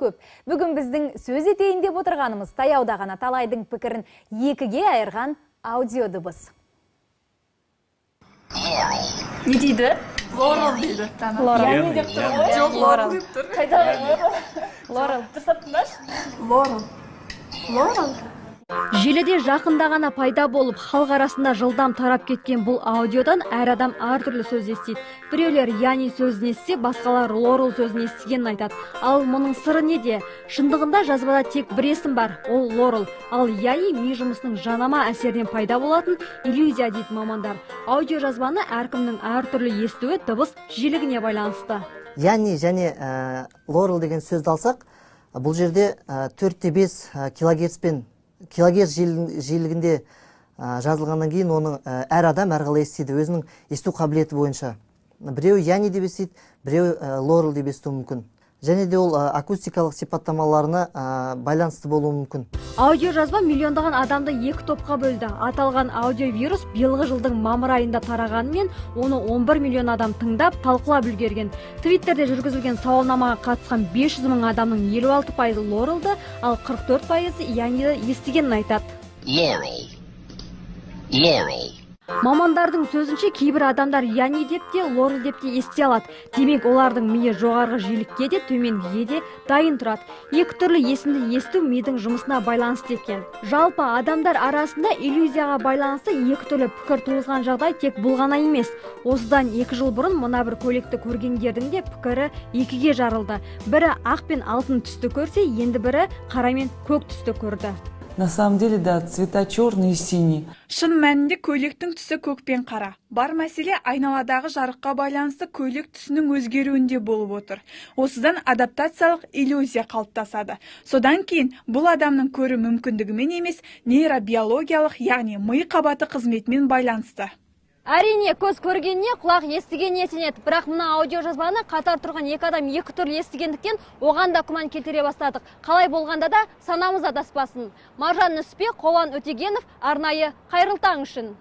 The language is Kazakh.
көп. Бүгін біздің сөз етейін деп отырғанымыз таяуда ғана талайдың пікірін екіге айырған аудиодыбыс. Не дейді? Лорел дейді. Лорел. Яни деп тұр ғой. Жоқ, Лорел деп тұр. Қайдағы Лорел? Лорел. Дұрыстап тыңдашы. Лорел. Лорел. Желіде жақында ғана пайда болып, халық арасында жылдам тарап кеткен бұл аудиодан әр адам әртүрлі сөз естиді. Біреулер Яни сөзін естісе, басқалар Лорел сөзін естігенін айтады. Ал мұның сыры неде? Шындығында жазбада тек бір есім бар, ол Лорел. Ал Яни ми жұмысының жанама әсерінен пайда болатын иллюзия дейді мамандар. Аудио жазбаны әркімнің әртүрлі естуі дыбыс жиілігіне байланысты. Яни және Лорел деген сөзді алсақ, бұл жерде 4,5 килогерцпен килогерц жиілігінде жазылғаннан кейін оны әр адам әрқалай естиді, өзінің есту қабілеті бойынша. Біреу Яни деп естиді, біреу Лорел деп естуі мүмкін. Және де ол акустикалық сипаттамаларына байланысты болуы мүмкін. Аудио жазба миллиондаған адамды екі топқа бөлді. Аталған аудиовирус биылғы жылдың мамыр айында тарағанымен, оны 11 миллион адам тыңдап, талқылап үлгерген. Твиттерде жүргізілген сауалнамаға қатысқан 500 мың адамның 56% Лорелді, ал 44% Яниді естігенін айтады. Лорел. Лорел. Мамандардың сөзінше, кейбір адамдар Яни деп те, Лорел деп те ести алады. Демек, олардың миы жоғарғы жиілікке де, төменгіге де дайын тұрады. Екі түрлі есімді есту мидың жұмысына байланысты екен. Жалпы адамдар арасында иллюзияға байланысты екі түрлі пікір туғызған жағдай тек бұл ғана емес. Осыдан 2 жыл бұрын мына бір көйлекті көргендердің де пікірі екіге жарылды. Бірі ақ пен алтын түсті көрсе, енді бірі қара мен көк түсті көрді. На самом деле, да, цвета черный и синий. Шын мәнінде көйлектің түсі көк пен қара. Бар мәселе айналадағы жарыққа байланысты көйлек түсінің өзгеруінде болып отыр. Осыдан адаптациялық иллюзия қалыптасады. Содан кейін бұл адамның көру мүмкіндігімен емес, нейробиологиялық, яғни ми қабаты қызметімен байланысты. Әрине, көз көргеніне, құлақ естігеніне сенеді. Бірақ мына аудио жазбаны қатар тұрған екі адам екі түрлі естігендіктен оған да күмән келтіре бастадық. Қалай болғанда да санамыз адаспасын. Маржан Нүсіпбек, Қолан Өтегенов, арнайы Қайырлы таң үшін.